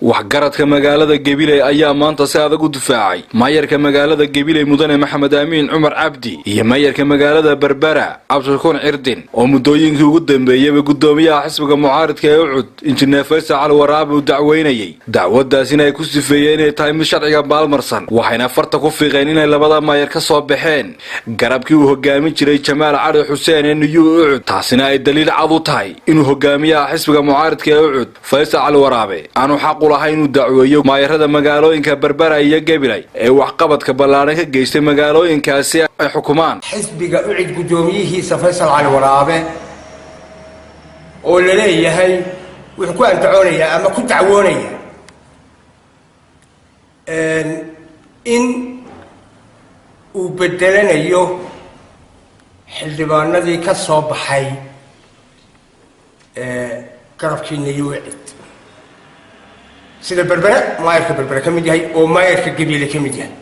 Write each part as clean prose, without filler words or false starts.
Waxgaradka magaalada Gabiley ayaa maanta si adag u difaacay maayarka magaalada Gabiley, Mudane Maxamed Aamiin Cumar Cabdi, iyo maayarka magaalada Berbera, Cabdishakuur Cirdin, oo muddooyinkii ugu dambeeyeyba guddoomiyaha xisbiga mucaaridka ee UCUD, Injineer Faysal Cali Waraabe, uu dacweynayey. Dacwadaasina ay ku sifeeyeen inay tahay mid sharciga baalmarsan, waxayna farta ku fiiqeen inay labada maayar ka soo baxeen garabkii uu hogaamin jiray Jamaal Cali Xuseen ee Niyuu UCUD, taasina ay daliil cad u tahay inuu hogaamiyaha xisbiga mucaaridka ee UCUD, Faysal Cali Waraabe, aanu xaq u lahayn inuu dacweeyo maayarada magaalooyinka Berbera iyo Gabiley ee waxqabadka ballaadhan ka geystay magaalooyinkaasi ay xukumaan. Xisbiga UCID guddoomiyihiisa Faysal Cali Waraabe oo la leeyahay wuxuu ku andacoonayaa ama ku dacwoonayaa in uu bedelanayo xildhibaanadii ka soo baxay garabkii Nayu UCID, sida Berbere maayarka Berbere ka mid yahay oo maayarka Gabiile ka mid yahay.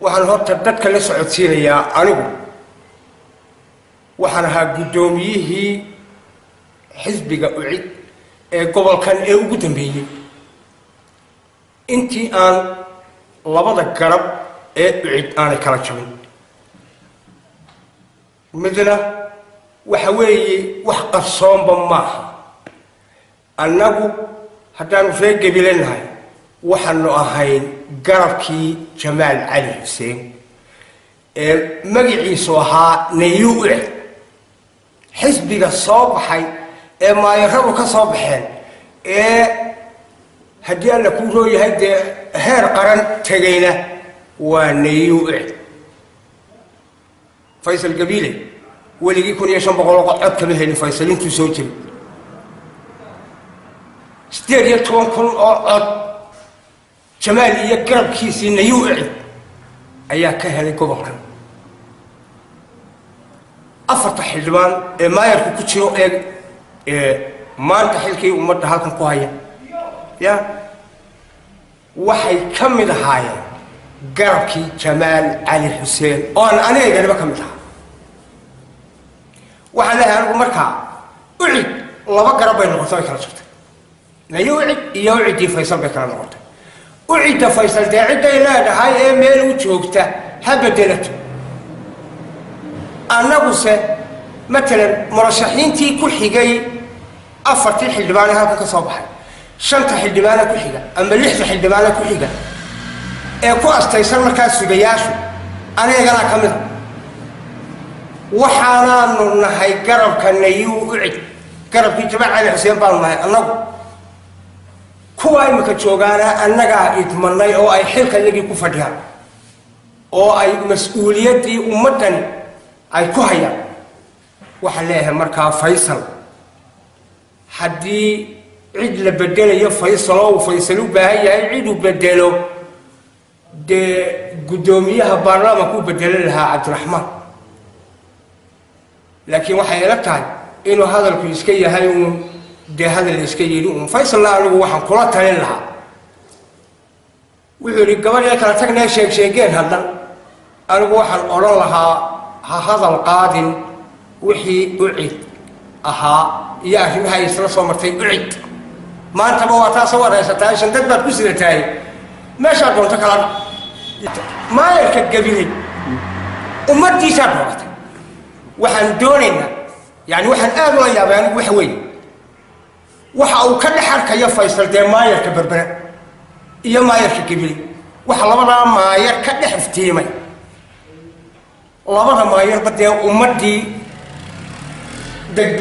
Waxaan horta dadka la socodsiinayaa, anigu waxaan ahaa guddoomiyihii xisbiga UCID ee gobolkan ee ugu dambeeyey intii aan labada garab ee UCID aanay kala jabin. Midna waxa weeye, wax qarsoonba maaha, annagu haddaanu reer Gebile nahay waxaanu ahayn garabkii Jamaal Cali Xuseen ee magiciisu ahaa Nayu UCID. Xisbiga soo baxay ee maayaradu ka soo baxeen ee haddii Alla kuu rooyahay dee heer qaran tegayna waa Nayu UCID. Faysal Gabiile weligii 1500 oo cod kama helin. Faysal intuu soo jiray 18,000 oo cod Jamaal iyo garabkiisii Nayu UCID ayaa ka helay gobolkan. Afarta xildhibaan ee maayarku ku jiro ee maanta xilkii ummadda halkan ku haya ya waxay ka mid ahaayeen garabkii Jamaal Cali Xuseen oo aan anigaganiba ka mid ahaa. Waxaan leeyahay anigu markaa UCID laba garab bay noqotay, way kala jirtay, Nayo UCID iyo UCIDii Faysal bay kala noqotay. UCIDda Faysal dee cidday leedahay ee meel u joogta ha bedelato. Annaguse matalan murashaxiintii ku xigay afartii xildhibaane halkan ka soo baxay, shanta xildhibaane ku xiga ama lixda xildhibaane ku xiga ee ku astaysan markaa sugayaashu, anigaganaa ka mida. Waxaanaanu nahay garabka Nayuu UCID, garabkii Jamaal Cali Xuseen baanu nahay annagu. Kuwa imika joogaana annagaa idmanay oo ay xilka iyagii ku fadhiyaan oo ay mas-uuliyaddii ummaddani ay ku hayaan. Waxaan leeyahay markaa Faysal, haddii cid la bedelayo, Faysal oo uu Faysal u baahan yahay cid uu bedelo, dee guddoomiyaha baarlamaanka u bedelan lahaa Cabdiraxmaan. Laakiin waxay ila tahay inuu hadalku iska yahay uun dee hadal la iska yidhi uun. Faysalna anigu waxaan kula talin lahaa, wuxuu yidhi gabadhee kala tagnee sheeg sheegeen haddan, anigu waxaan odhan lahaa ha hadal qaadin wixii UCID ahaa iyo arrimaha ay isla soo martay UCID. Maantaba waa taasoo waad haysataa, shan dad baad ku sidatahay, meeshaa doonto kala dhac. Maayarka Gabiley ummaddiisaa dooratay. Waxaan doonaynaa, yani waxaan aada ula yaabay anigu waxa weeye waxa uu ka dhex arkayo Faysal dee maayarka Berbere iyo maayarka Gabiley. Waxa labadaa maayar ka dhex iftiimay, labada maayarba dee ummaddii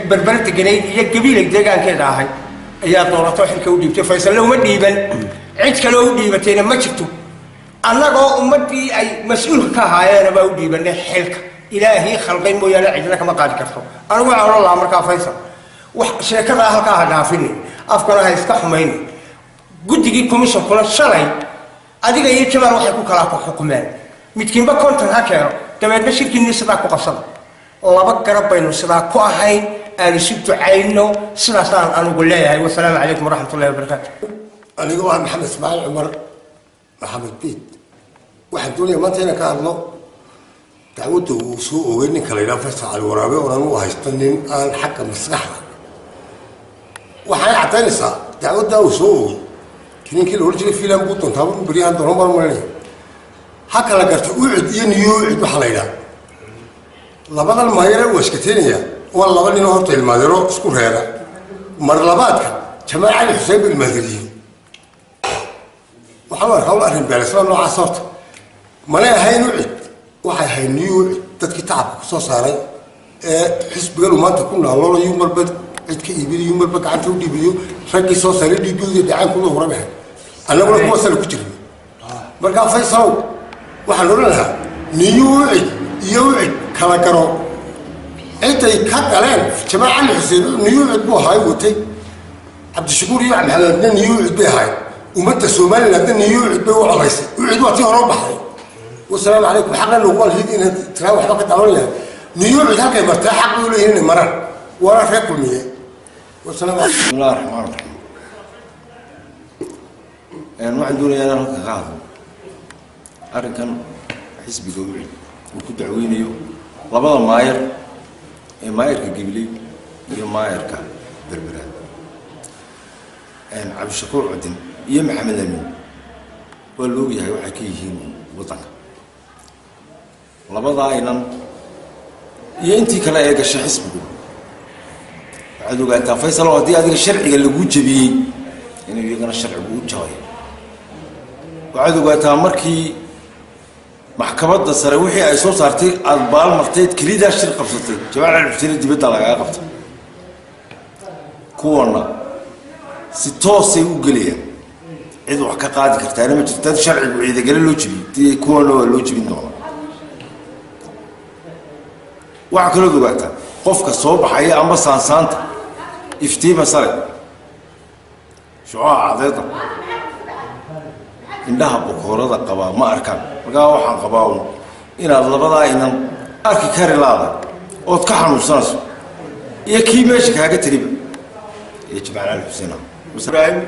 Berbere deganayd iyo Gabiley deegaankeeda ahay ayaa doorato, xilka u dhiibtay. Faysalna uma dhiiban, cid kale oo u dhiibatayna ma jirto. Annagoo ummaddii ay mas-uulka ka ahaayeena baa u dhiibanay xilka. Ilaahii khalqay mooyaane cidna kama qaadi karto. Anigu waxaan odhan lahaa markaa Faysal, wax sheekadaa halkaa ha dhaafini, afkana ha iska xumayni. Guddigii commissionkuna shalay adiga iyo Jamaal waxay ku kala xukumeen midkiinba 50 ha keeno, dabeedna shirkiinnii sidaa ku qabsada. Laba garab baynu sidaa ku ahayn, aan isu ducayno, sidaasaan anigu leeyahay. Wasalaamu calaykum waraxmat ullahi wabarakaatu. Anigu waa Maxamed Ismaaciil Cumar, Maxamed Biid. Waxaan doonaya maanta inaan ka hadlo dacwadda uu soo oogay ninka la yidhaha Faysal Cali Waraabe, oonan u haysta nin aan xagga maskaxda Waxay caddaynaysaa dacwaddaa uu soo oogay kiniinkii la odhan jiray filan buu doontaaba beryahan doono marmarinaya. Ha kala garto UCID iyo New UCID. Waxaa la yidhaha labadan maayare uu ashkateynaya waa laba ninoo horta ilmaadeero isku reera. Mar labaadka Jamaal Cali Xuseen ba ilmaadeeriyey. Waxaan u arkaa un arrin beeleysma noocaas. Horta manay ahayn UCID, waxay ahayd New UCID. Dadkii tacabka kusoo saaray ee xisbigan uu maanta ku naaloolayu, marba cid ka iibinayo, marba gacanta u dhiibayo, raggii soo saaray dhiigooda dhacaankooda hore ahayd. Annaguna kuwaasana ku jirna. Markaa Faysalow, waxaan odhan lahaa New UCID iyo UCID kala garo. Ciday ka galeen Jamaal Cali Xuseen New UCID buu ahaay watay, Cabdishakuur iyo Maxamedna New UCID bay ahayd. Ummadda Somalilandna New UCID bay u codaysay. UCID waa tii hore u baxday. Wasalaamu calaykum. Xaqna loogu alhid inaad tiraa waxba ka dacwanaya. New UCID halkay martaa xaq bay u leeyihin inay maraan, waana reer Kulmiye. Wasalaamu calaykum. Bismillahi raxmaan raxiim. Waxaan doonayaa inaan halkan ka hadlo arrinkan xisbiga UCID uu ku dacweynayo labada maayar ee maayarka Gabiley iyo maayarka Berbera, Cabdishakuur Cudin iyo Maxamed Amiin. Waa la ogyahay waxay ka yihiin waddanka labadaa inan iyo intii kale ee gashay xisbigu. Waxaad ogaataa, Faysalo, haddii adiga sharciga laguu jebiyey inuu iyagana sharcigu u jabay. Waxaad ogaataa markii maxkamadda sare wixii ay soo saartay aada baal marteed, kelidaa shir qabsatay, Jamaal Cali Xuseen dibadda lagaga qabtay. Kuwana si toosay u gelayaan, cid wax ka qaadi kartaana ma jirto. Dad sharcigu Ciidagale loo jebiyey, kuwana waa loo jebin doonaa. Waxaa kalood ogaataa qofka soo baxaya ama saansaanta iftiima sare shucaha cadeeda indhaha bokoorada qabaa ma arkaan. Markaa waxaan qabaa un inaad labadaa inan arki kari laada ood ka xanuunsanayso iyo kii meesha kaaga tegiba ee Jamaal Cali Xuseen ah. Ibraahim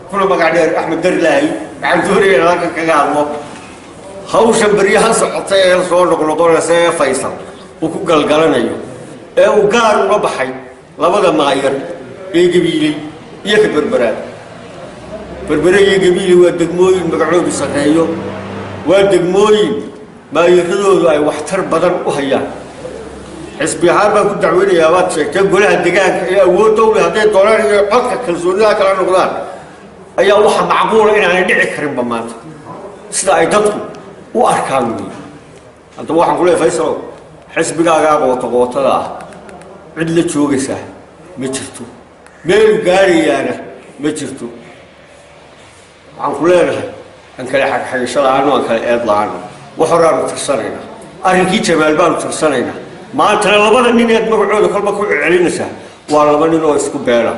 kuna magac dheer Axmed Darlaahi. Waxaan doonaya in halkan kaga hadlo hawsha beryahan socotay ee soo noqnoqonaysa ee Faysal uu ku galgalanayo ee uu gaar uga baxay labada maayar ee Gabiiley iyo ka Berberaad. Berbere iyo Gabiiley waa degmooyin magacoodu sarreeyo, waa degmooyin maayaradoodu ay waxtar badan u hayaan. Xisbi ahaan baan ku dacweynayaa baad sheegtay. Golaha degaanka ee awood dowle hadday doonaan inay codka kalsoonida kala noqdaan ayaa waxa macquula inaanay dhici karinba maanta sida ay dadku u arkaan weeye. Haddaba waxaan ku leeyahay, Faysalow, xisbigaagaa qooto qootada ah cid la joogaysaa ma jirto, meelu gaarayaana ma jirto. Waxaan ku leenahay aan kale xagxagasho la-aano, aan kale eed la-aano. Wax horaanu tirsanaynaa, arrinkii Jamaal baanu tirsanaynaa. Maantana labada nin eed magacooda kolba ku celcelinaysaa waa laba nin oo isku beela.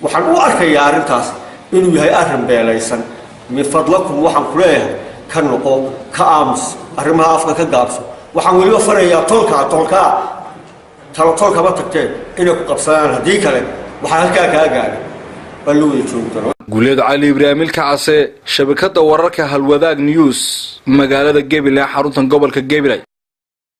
Waxaan u arkayaa arrintaas inuu yahay arrin beelaysan. Min fadlakum, waxaan ku leeyahay ka noqo, ka aamus arrimaha, afka ka gaabso. Waxaan weliba farayaa tolkaa, tolkaa talo tolkama tagteen inay ku qabsadaan. Haddii kale waxaa halkaa kaa gaadha waa la wada joogi doonaa. Guuleed Cali Ibraahim Ilkacase, shabakada wararka Halwadaag News, magaalada Gabiley, xaruntan gobolka Gabiley.